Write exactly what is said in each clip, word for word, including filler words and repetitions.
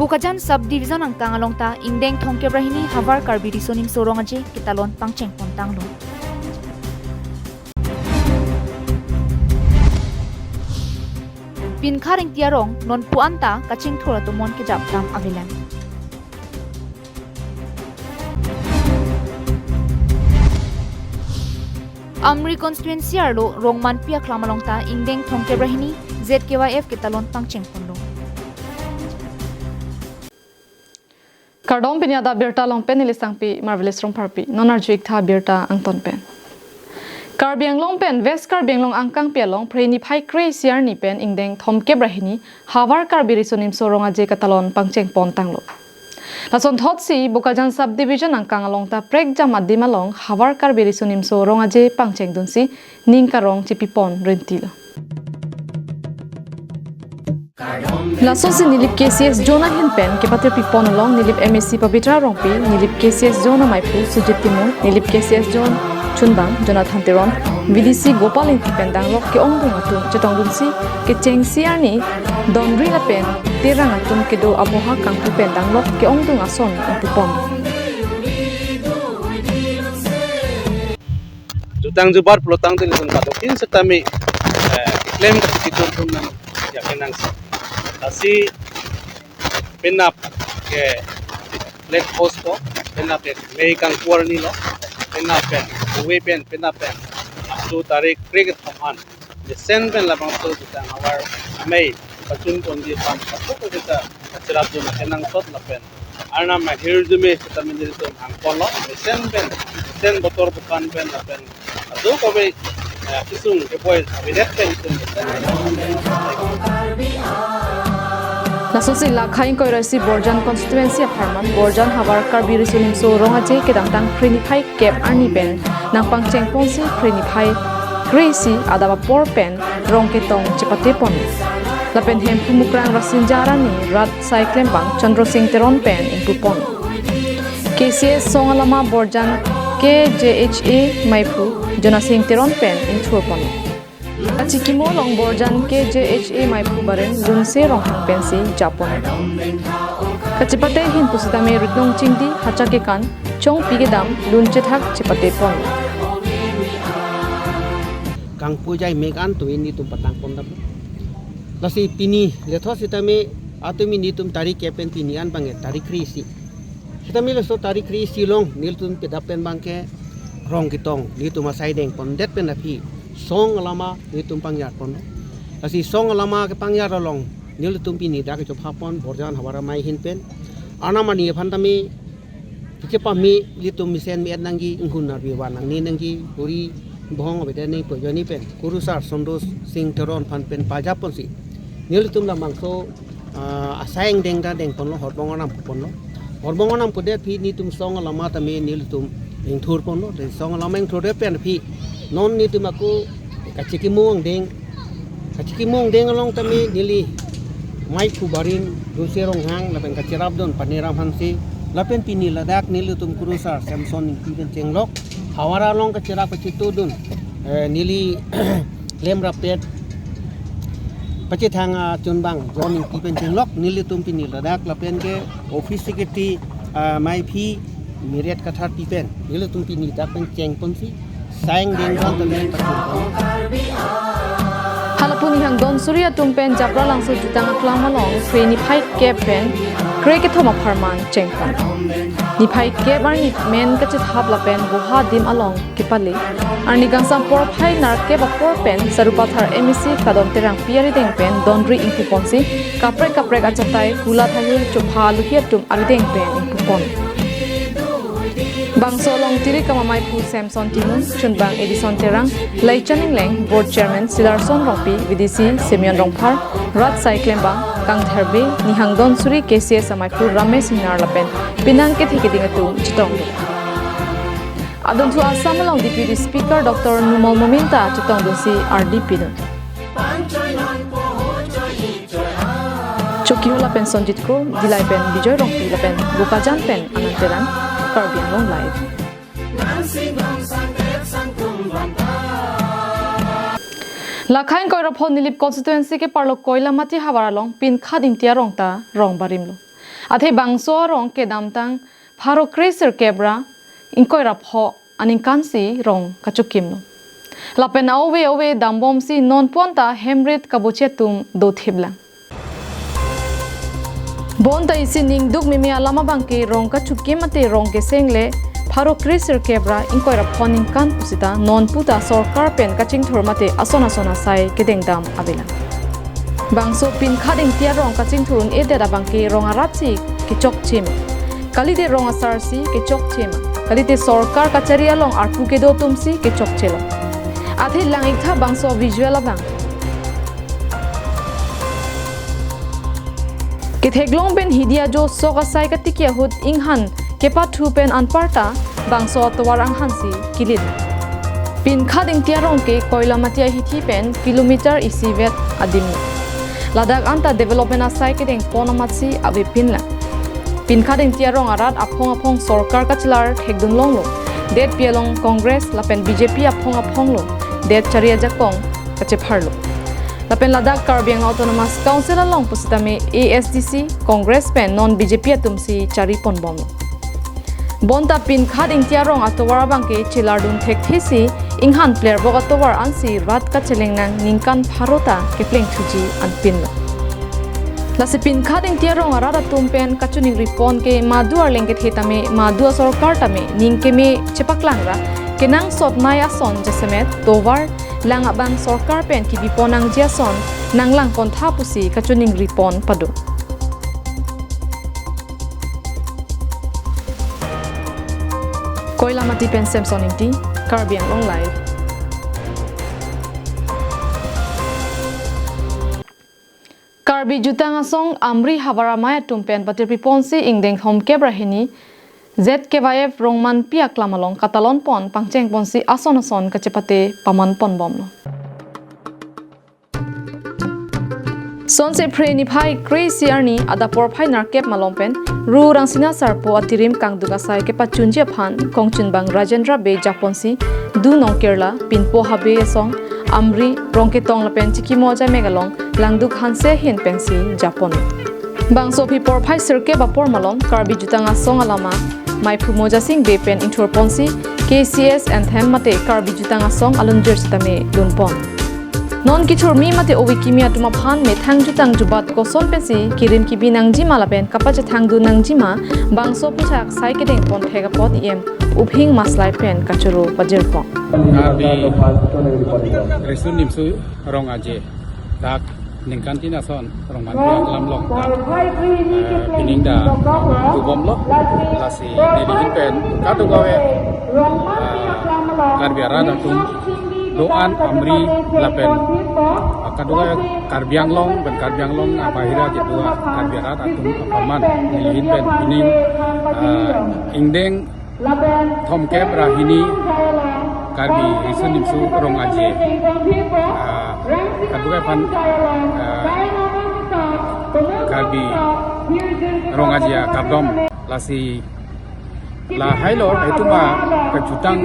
Bokajan Subdivision angkang along ta ingdeng thomkep ra hini Havar Karbi Riso Nimso Rong Aje ketalon pangcheng pontanglo. Pinkhar Ingti arong non pu-an ta kachingthur atomon kejapdam avelang. Amri constituency arlo Rongmanpi aklam along ta ingdeng thomkep ra hini Z K Y F ketalon pangcheng ponlo. Kardom, pini adap birta along pen neli Sangpi Marvelous Rongpharpi. Non arju-ik tha birta angton pen. Karbi Anglong pen West Karbi Anglong angkangpi along Phre niphai kre-isi arni pen ingdeng thomkep ra hini Havar Karbi Riso Nimso Rong Aje ketalon pangcheng pontanglo. Lason thotsi Bokajan Subdivision angkang along ta prekjam adim along Havar Karbi Riso Nimso Rong Aje pangchengdunsi ning karong chepipon rintilo. Lasosi Nilip K C S Zone ahin pen kepatiri pipon along Nilip M A C Pabitra Rongpi, Nilip K C S Zone amaiphu Sujit Timung, Nilip K C S Zone chunbang Jonathan Teron, V D C Gopal Ingti pen danglok ke-ongdung atum chetongdunsi kechengsi arni donri lapen terang atum kedo aboha kangpu pen danglok ke-ongdung ason ingpupon. Jutang jubat pulotangte nelitum kadokave setame, eh, keklem kasikitur atum nang ya kenang si. Lasi penap ke flag hoist ko, penap ke May kangpu arni lo, penap pen, uwe pen, penap pen, asu tarik kre kethom an mesen pen labangso jutang Havar amei pachun ponji aphan, asu ko kita cherapdun kenangsot lapen Arnam ahirjume setame nelitum hangponlo, mesen pen, mesen botor bukan pen lapen ado kave, eh, kisung keboi avedet pen itum mesen pen. Lasosi Lakhai ingkoi ra isi Borjan constituency apharman Borjan Havar Karbi Riso Nimso Rong Aje kedamtang Phre niphai kep arni pen nangpangcheng ponsi Phre niphai kre-isi adap apor pen rong ketong chepate pon. Lapen Hemphu Mukrang Rasinja arni rat sai klembang Chandra Sing Teron pen ingpupon. K C S Song Alama Borjan K J H A maiphu Jona Sing Teron pen ingthur pon. Kachikimo along Borjan K J H A maiphu Baren Lunse Ronghang pensi japon. Kachepate ahin pusitame ritnong chingdi, hachak kekan, chongpi kedam, lun chethak chepate pon. Kangpu jai megan tu nelitum patang pon dap. Lasi pini lethot setame atum nelitum tarik kep pen pini an bang tarik kre-isi. Setame laso tarik kre-isi along nelitum pedap pen bangke rong ketong nelitum asai deng pondet pen aphi Song Alama nelitum pangyar pon. Lasi Song Alama kepangyar along nelitum pini dak chopha pon Borjan Havar amei ahin pen. Arnam arni aphan tame kechepame nelitum mesen me-et nangji, inghun arve van nangne nangji, huri bhong avedet nangji pu ajoine pen Kurusar Chandra Sing Teron aphan pen pajap ponsi nelitum labangso, ah, asai ingdeng ta deng ponlo, horbong arnam pu ponlo. Horbong arnam pudet aphi nelitum Song Alama tame nelitum ingthur ponlo. Te Song Alama ingthurdet pen aphi non nelitum ako kachikimo angdeng, kachikimo angdeng along tame neli maiphu Baren Lunse Ronghang lapen kacherapdun Paniram Hanse lapen pini ladak nelitum Kurusar Samson Ingti pen chenglok Havar along kacherap kachitudun, eh, neli klem rapet pachethang achunbang John Ingti pen chenglok nelitum pini ladak lapen ke office secretary, ah, maiphi Miret Kathar pi pen nelitum pini dak pen cheng ponsi asai ingdeng bang temen pachun pon. Halapu Nihang don suri atum pen Japralangso jutang aklam along Phre niphai kep pen kre kethom apharman cheng pon. Niphai kep arni men kachethap lapen boha adim along kepale. Arni kangsam porphai nerkep apor pen Sarupathar M A C Kadom Terangpi arideng pen donri ingpuponsi kaprek kaprek achatai, hula thayul, chopha aluhi atum arideng pen ingpupon. Bangso along tiri kamameiphu Samson Timung, chunbang Edison Terang, Laichan Ingleng, Board Chairman Silarson Rongpi, V D C Simeon Rongphar, rat sai klembang Kangther Bey, Nihang don suri K C S amaiphu Ramesh Singnar lapen penang kethe keding atum chetong. Adunthu Assam along Deputy Speaker Doctor Numal Momin ta chetongdunsi ardi pidun. Chokihola pen Sonjit Kro, Dillai pen Bijoy Rongpi lapen Bokajan pen Anand Terang, Karbi Anglong Live. Lakhai ingkoi ra pho Nilip constituency keparlo Koilamati havar along Pinkhat Ingti arong ta rong barimlo. Athe bangso arong kedamtang pharo kre sirkep ra ingkoi ra pho aningkan si rong kachokimlo. Lapen ove ove dambomsi non puan ta hemrit kabochi atum dothiplang. Bonta isi ningduk meme alam abangke rong kachokim mate rong keseng le pharo kre sirkep ra ingkoi ra pho aningkan pusita non puta sorkar pen kachingthur mate ason ason asai kedengdam avelang. Bangso Pinkhat Ingti arong kachingthur un-edet abangke rong arat si kechokche ma, kalite rong asar si kechokche ma, kalite sorkar kachari along arpu kedo atum si kechokchelo. Athe lang-iktha bangso visual abang. Ketheklong pen hidi ajo sok asai katiki ahut inghan kepathu pen anparta bangso atovar anghan si kilit. Pinkhat Ingti arong ke Koilamati ahithi pen kilometer isivet adim. Ladak anta development asai kedengpon amatsi avepinlang. Pinkhat Ingti arong arat aphong aphong sorkar kachelar thekdun longlo. Detpi along Congress lapen B J P aphong aphong lo. Det chari ajakong kachepharlo. Lapen ladak Karbi Anglong Autonomous Council along pusitame A S D C, Congress pen non B J P atum si chari ponbomlo. Bonta Pinkhat Ingti arong atovar abangke chelardun thekthesi inghan plerbok atovar ansi rat kacheleng nang ningkan pharo ta keplengthuji anpinlo. Lasi Pinkhat Ingti arong arat atum pen kachiningri pon ke madu arleng kethe tame madu asorkar tame ning keme chepaklang ra kenangsot nai ason jasemet tovar lang abang sorkar pen kibipon nangji ason nanglang pontha pusi kachiningri pon pado. Koilamati pen Samson Ingti, Karbi Anglong Live. Karbi Jutang Asong Amri havar amei atum pen patirpi ponsi ingdeng thomkep ra hini Z K Y F Rongmanpi aklam along katalon pon pangcheng ponsi ason ason kachepate paman ponbomlo. Sonse Phre niphai kre-isi arni adap porphai nerkep malom pen Ru Rangsina Sarpo atirim kangduk asai kepachunji aphan kongchunbang Rajendra Bey japonsi du Nongkerla, Pinpo Habe Asong, Amri, Rongketong lapen Chikimo Ajamek along Langduk Hanse ahin pensi japon. Bangso aphi porphai sirkep apor malom Karbi Jutang Asong alama Maiphu Mojasing Bey pen ingthur ponsi K C S anthem mate Karbi Jutang Asong alunjir sitame lunpon. Non kithurmi mate ove kimi atum aphan methang jutang jubat koson pensi kirim kibi nangjima lapen kapachethang dun nangjima bangso aphuthak sai kedengpon thek apot E M Uphing Maslai pen kachoro pajirpon. Karbi Riso Nimso Rong Aje dak ningkan tin ason Rongmanpi aklam along dak, eh, pining dak tubomlo, lasi neli ahin pen kadokave, eh, Karbi arat atum do-an Amri lapen, ah, kadokave Karbi Anglong pen Karbi Anglong abahira kedo Karbi arat atum apharman neli ahin pen pining, ah, ingdeng thomkep ra hini Karbi Riso Nimso Rong Aje, ah, kadokave aphan, ah, Karbi Rong Aje akardom. Lasi lahai lo, itum akejutang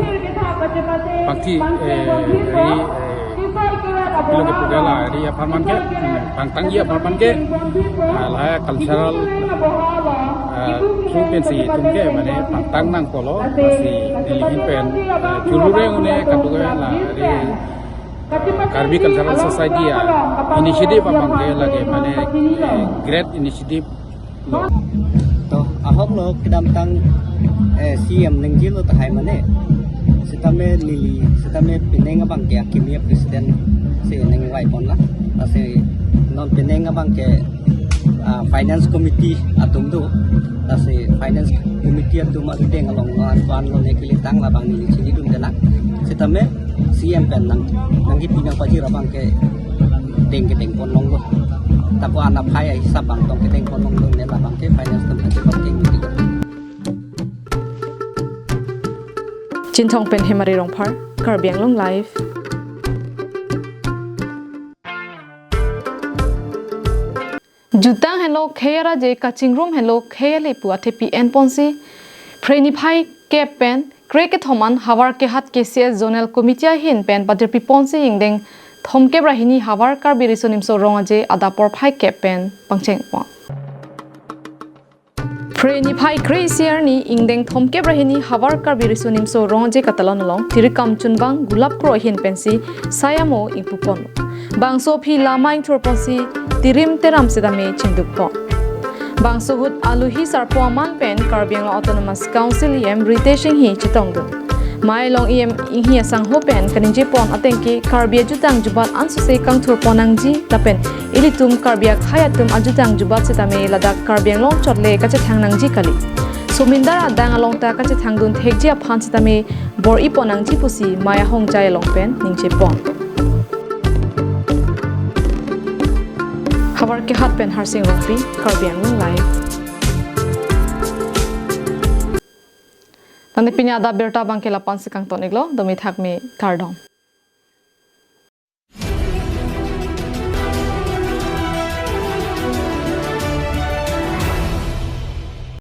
pangthi, eh, ri, eh, pilo kepuke la ri apharman ke, hmm, pangtangji apharman ke, ah, lahai cultural, ah, through pensi itum ke mane pangtang nangkoklo, lasi neli ahin pen, eh, churure un-e kadokave la ri Karbi Cultural Society a-initiative abangke lake mane, eh, great initiative lo. To, ahok lo kedamtang, eh, C M ningjelo tahai mane. Sitame neli, sitame pining abangke akimi president si ningvai ponlo. Lasi non pining abangke, ah, finance committee atum do. Lasi finance committee atum adeng along non an tuan lo ne kelitang labang neli chinidun denang. Sitame C M pen nang, nangkipi nangpajir abangke deng kedengpon longlo. Tapo anaphai ahisap abang tong kedengpon longlo ne labangke finance atum abangke mati. Chinthong pen Hemari Rongphar, Karbi Anglong Live. Jutang henlo khei araje, kachingrum henlo khei ale pu athepi enponsi Phre niphai kep pen kre kethom an Havar Kehat K C S Zonal Committee ahin pen patirpi ponsi ingdeng thomkep ra hini Havar Karbi Riso Nimso Rong Aje adap porphai kep pen pangcheng pon. Phre niphai kre-isi arni ingdeng thomkep ra hini havar Karbi Riso Nimso Rong Aje Katalon along tirikam chunbang gulap kro ahin pensi sai amo ingpupon. Bangso aphi lama ingthurponsi tirim teram setame chingdukpon. Bangso ahut aluhi sarpo aman pen Karbi Anglong Autonomous Council E M Ritesh Enghi chetongdun. Mei along E M Enghi asangho pen kaningjepon atengke Karbi ajutang jubat ansose kangthurpon nangji lapen ilitum Karbi akhei atum ajutang jubat setame ladak Karbi Anglong chotle kachethang nangji kali. Somindar adang along ta kachethangdun thekji aphan setame bor-ipon nangji pusi mei ahongjai along pen ningjepon. Havar Kehat pen Harsing Rongpi, Karbi Anglong Live. Tangte pini adap abirta abangke la-ansi kangton-iklo, domi thakmi kardom.